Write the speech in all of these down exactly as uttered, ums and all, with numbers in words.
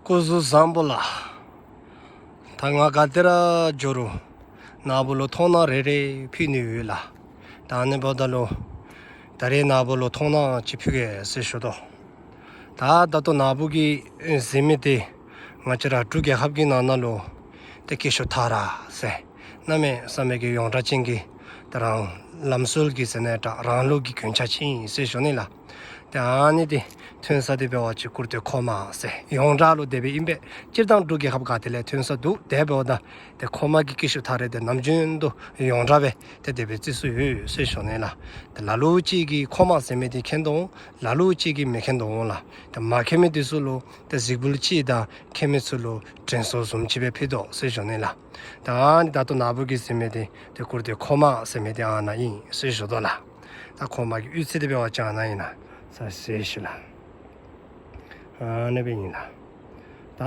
སྐུ་གཟུགས་བཟང་པོ་ལགས། ད་ང་ག་ཏེ་ར་འགྱོ་རུང་ནཱ་བུ་ལུ་མཐོང་སྣང་རེ་རེ་ཕུལ་ནི་ཡོད་ལགས། ད་ཨ་ནི་འབདཝ་ད་ལུ་ད་རེས་ནཱ་བུ་ལུ་མཐོང་སྣང་ཅིག་ཕུལ་གེ་ཟེར་ཞུ་དོ། ད་ད་ལྟོ་ནཱ་བུ་གིས་གཟིགས་མི་འདི་ང་བཅས་ར་འབྲུག་རྒྱལ་ཁབ་ཀྱི་ནང་ན་ལུ་ཏེ་ཀེ་ཤུ་ཐ་ར་ཟེར་གནམ་མེད་ས་མེད་ཀྱི་ཡོངས་གྲགས་ཅན་གྱི་ད་རང་ལམ་སྲོལ་གྱི་ཟེར་ན་ད་རང་ལུགས་ཀྱི་གྱོན་ཆས་ཅིག་ཨིན་ཟེར་ཞུ་ནི་ལགས། ཏེ་ཨ་ནི་འདི་ཐོན་ས་འདི་འབད་བ་ཅིན་ཀུར་སྟོད་མཁོ་མ་ཟེར་ཡོངས་གྲགས་ལུ་དེ་སྦེ་ཨིན་པས། སྤྱིར་བཏང་འབྲུག་རྒྱལ་ཁབ་ག་ཏེ་ལས་ཐོན་ས་འདུག། དེ་འབདཝ་ད་ཏེ་མཁོ་མ་གི་ཀེ་ཤུ་ཐ་ར་འདི་ནམ་རྒྱུན་དུ་ཡོངས་གྲགས་སྦེ་ཏེ་དེ་སྦེ་བརྩི་སྲོལ་ཡོད་ཟེར་ཞུ་ནི་ལགས། ཏེ་ལ་ལུ་ཅིག་གིས་མཁོ་མ་ཟེར་མི་འདི་མཁྱེན་དོ་འོང་། ལ་ལུ་ཅིག་གིས་མི་མཁྱེན་དོ་འོང་ལགས། ཏེ་མ་མཁྱེན་མི་འདི་ཚུ་ལུ་ཏེ་གཟིགས་འབུལ་ཅིག་དང་མཁྱེན་མི་ཚུ་ལུ་དྲན་གསོ་བཟུམ་ཅིག་སྦེ་ཕུལ་དོ་ཟེར་ཞུ་ནི་ལགས། ད་ཨ་ནི་ད་ལྟོ་ནཱ་བུ་གིས་གཟིགས་མི་འདི་ཏེ་ཀུར་སྟོད་མཁོ་མ་ཟེར་མི་འདི་ཨ་ནཱ་ཨིན་ཟེར་ཞུ་དོ་ལགས། ད་མཁོ་མ་གི་གཡུས་ཚན་འདི་འབད་བ་ཅིན་ཨ་ནཱ་ཨིན་ན་ས་ཟེར་ཞུ་ལགས། ཨ་ནི་སྦེ་ཨིན་ལགས། ད་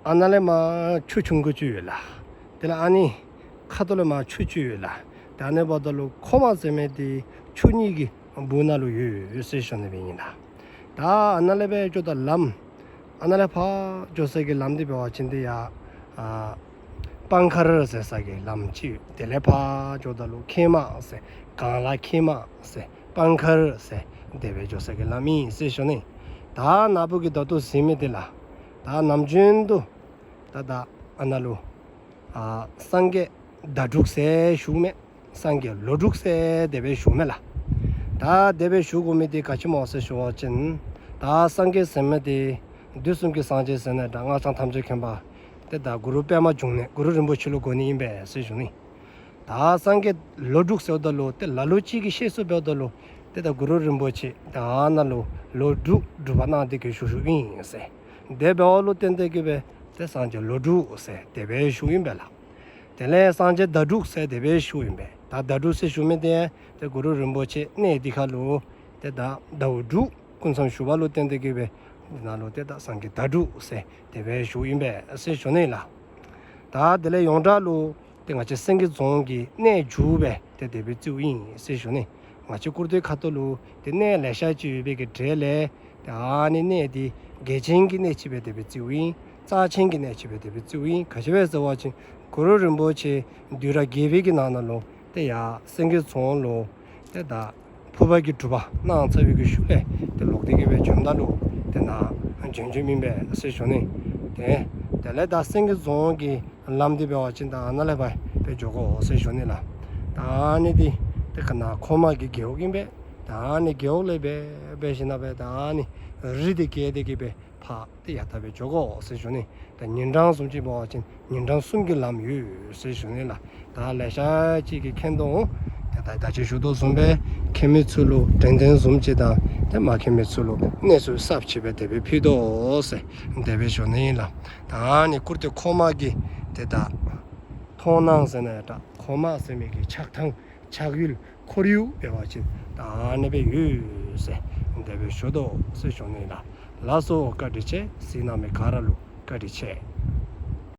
ཨ་ནཱ་ལས་མར་ཆུ་ཆུང་ཀུ་ཅིག་ཡོད་ལགས། དེ་ལས་ཨ་ནི་ཁ་ཐུག་ལས་མར་ཆུ་ཅིག་ཡོད་ལགས། ད་ཨ་ནི་འབདཝ་ད་ལུ་མཁོ་མ་ཟེར་མི་འདི་ཆུ་གཉིས་ཀྱི་སྦུག་ན་ལུ་ཡོད་ཟེར་ཞུ་ནི་སྦེ་ཨིན་ལགས། ད་ཨ་ནཱ་ལས་འབད་འགྱོཝ་ད་ལམ་ཨ་ནཱ་ལས་ཕར་འགྱོ་ས་གི་ལམ་འདི་འབད་བ་ཅིན་འདི་ཡར་ཨ་སྤང་མཁར་ཟེར་ས་གི་ལམ་ཅིག། དེ་ལས་ཕར་འགྱོཝ་ད་ལུ་ཁྱི་མ་ཟེར་གངས་ལ་ཁྱི་མ་ཟེར་སྤང་མཁར་ཟེར་དེ་སྦེ་འགྱོ་ས་གི་ལམ་ཨིན་ཟེར་ཞུ་ནི། ད་ནཱ་བུ་གིས་ད་ལྟོ་གཟིགས་མི་འདི་ལགས། ད་ནམ་རྒྱུན་དུ་ད་ད་ཨ་ནཱ་ལུ་ཨ་སངས་རྒྱས་ཟླ་དྲུག་ཟེར་ཞུཝ་མས། སངས་རྒྱས་ལོ་དྲུག་ཟེར་དེ་སྦེ་ཞུཝ་མས་ལགས། ད་དེ་སྦེ་ཞུ་དགོ་མི་འདི་ག་ཅི་སྨོ་ཟེར་ཞུ་བ་ཅིན་ད་སངས་རྒྱས་ཟེར་མི་འདི་དུས་གསུམ་གྱི་སངས་རྒྱས་ཟེར་ན་ད་སྔགས་འཆང་ཐམས་ཅད་མཁྱེན་པ་ཏེ་ད་གུ་རུ་པདྨ་འབྱུང་གནས་གུ་རུ་རིན་པོ་ཆེ་ལུ་གོ་ནི་ཨིན་པས་ཟེར་ཞུ་ནི། ད་སངས་རྒྱས་ལོ་དྲུག་ཟེརཝ་ད་ལུ་ཏེ་ལ་ལུ་ཅིག་གིས་བཤད་སྲོལ་འབདཝ་ད་ལུ་ཏེ་ད་གུ་རུ་རིན་པོ་ཆེ་ད་ཨ་ནཱ་ལུ་ལོ་དྲུག་སྒྲུབ་པ་གནང་སྟེ་གི་བཞུགས་བཞུགསཔ་ཨིན་ཟེར། དེ་འབདཝ་ལུ་བརྟེན་ཏེ་གི་སྦེ་ཏེ་སངས་རྒྱས་ལོ་དྲུག་ཟེར་དེ་སྦེ་ཞུཝ་ཨིན་པས་ལགས། དེ་ལས་སངས་རྒྱས་ཟླ་དྲུག་ཟེར་དེ་སྦེ་ཞུཝ་ཨིན་པས། ད་ཟླ་དྲུག་ཟེར་ཞུ་མི་འདི་ཏེ་གུ་རུ་རིན་པོ་ཆེ་གནས་འདི་ཁར་ལུ་ཏེ་ད་ཟླཝ་དྲུག་སྐུ་མཚམས་བཞུགས་པ་ལུ་བརྟེན་ཏེ་གི་སྦེ་འདི་ནང་ལུ་ཏེ་ད་སངས་རྒྱས་ཟླ་དྲུག་ཟེར་དེ་སྦེ་ཞུཝ་ཨིན་པས་ཟེར་ཞུ་ནི་ལགས། ད་དེ་ལས་ཡོངས་གྲགས་ལུ་ཏེ་ང་བཅས་སེང་གེ་རྫོང་གི་གནས་མཇུག་སྦེ་ཏེ་དེ་སྦེ་བརྩིཝ་ཨིན་ཟེར་ཞུ་ནི། ང་བཅས་ཀུར་སྟོད་ཁ་ཐུག་ལུ་ཏེ་གནས་ལེ་ཤ་ཅིག་ཡོད་པའི་གི་གྲས་ལས་ཏེ་ཨ་ནི་གནས་འདི་གལ་ཆེན་གྱི་གནས་ཅིག་སྦེ་དེ་སྦེ་བརྩིཝ་ཨིན། རྩ་ཆེན་གྱི་གནས་ཅིག་སྦེ་དེ་སྦེ་བརྩིཝ་ཨིན། ག་ཅི་སྦེ་ཟེར་བ་ཅིན་གུ་རུ་རིན་པོ་ཆེ་དུས་རབས་བརྒྱད་པའི་གི་ནང་ན་ལུ་ཏེ་ཡར་སེང་གེ་རྫོང་ལུ་ཏེ་ད་ཕུར་པ་གི་སྒྲུབ་པ་གནང་ཚར་བའི་གི་ཤུལ་ལས་ཏེ་ལོག་སྟེ་གི་སྦེ་བྱོནམ་ད་ལུ་ཏེ་ནཱ་བྱོན་བྱོནམ་ཨིན་པས་ཟེར་ཞུ་ནི། ཏེ་དེ་ལས་ད་སེང་གེ་རྫོང་གི་ལམ་འདི་འབད་བ་ཅིན་ད་ཨ་ནཱ་ལས་ཕར་སྦེ་འགྱོ་དགོ་ཟེར་ཞུ་ནི་ལགས། ད་ཨ་ནི་འདི་ཏེ་ག་ནཱ་མཁོ་མ་གི་རྒེད་འོག་ཨིན་པས། ད་ཨ་ནི་རྒེད་འོག་ལས་སྦེ་འབད་ཞིནམ་ལས་ད་ཨ་ནི་རི་འདི་བརྒལ་ཏེ་གི་སྦེ་ཕར་ཏེ་ཡར་ལྟ་སྦེ་འགྱོ་དགོ་ཟེར་ཞུ་ནི། ད་ཉིན་གྲངས་བཟུམ་ཅིག་འབད་བ་ཅིན་ཉིན་གྲངས་གསུམ་གྱི་ལམ་ཡོད་ཟེར་ཞུ་ནི་ལགས། ད་ལེ་ཤ་ཅིག་གིས་མཁྱེན་དོ་འོང་། ད་ད་ཅི་ཞུ་དོ་བཟུམ་སྦེ་མཁྱེན་མི་ཚུ་ལུ་དྲན་རྟེན་བཟུམ་ཅིག་དང་ཏེ་མ་མཁྱེན་མི་ཚུ་ལུ་གནས་ཚུལ་གསརཔ་ཅིག་སྦེ་དེ་སྦེ་ཕུལ་དོ་ཟེར་དེ་སྦེ་ཞུ་ནི་ཨིན་ལགས། ད་ཨ་ནི་ཀུར་སྟོད་མཁོ་མ་གི་ཏེ་ད་མཐོང་སྣང་ཟེར་ན་ཡང་ད་མཁོ་མ་ཟེར་མི་གི་ཆགས་ཐངས་ཆགས་ཡུལ་ཁོར་ཡུག་འབད་བ་ཅིན་ད་ཨ་ནི་སྦེ་ཡོད་ཟེར་དེ་སྦེ་ཞུ་དོ་ཟེར་ཞུ་ནི་ལགས། ལགས་སོ། བཀའ་དྲིན་ཆེ། གཟིགས་གནང་མི་ག་ར་ལུ་བཀའ་དྲིན་ཆེ།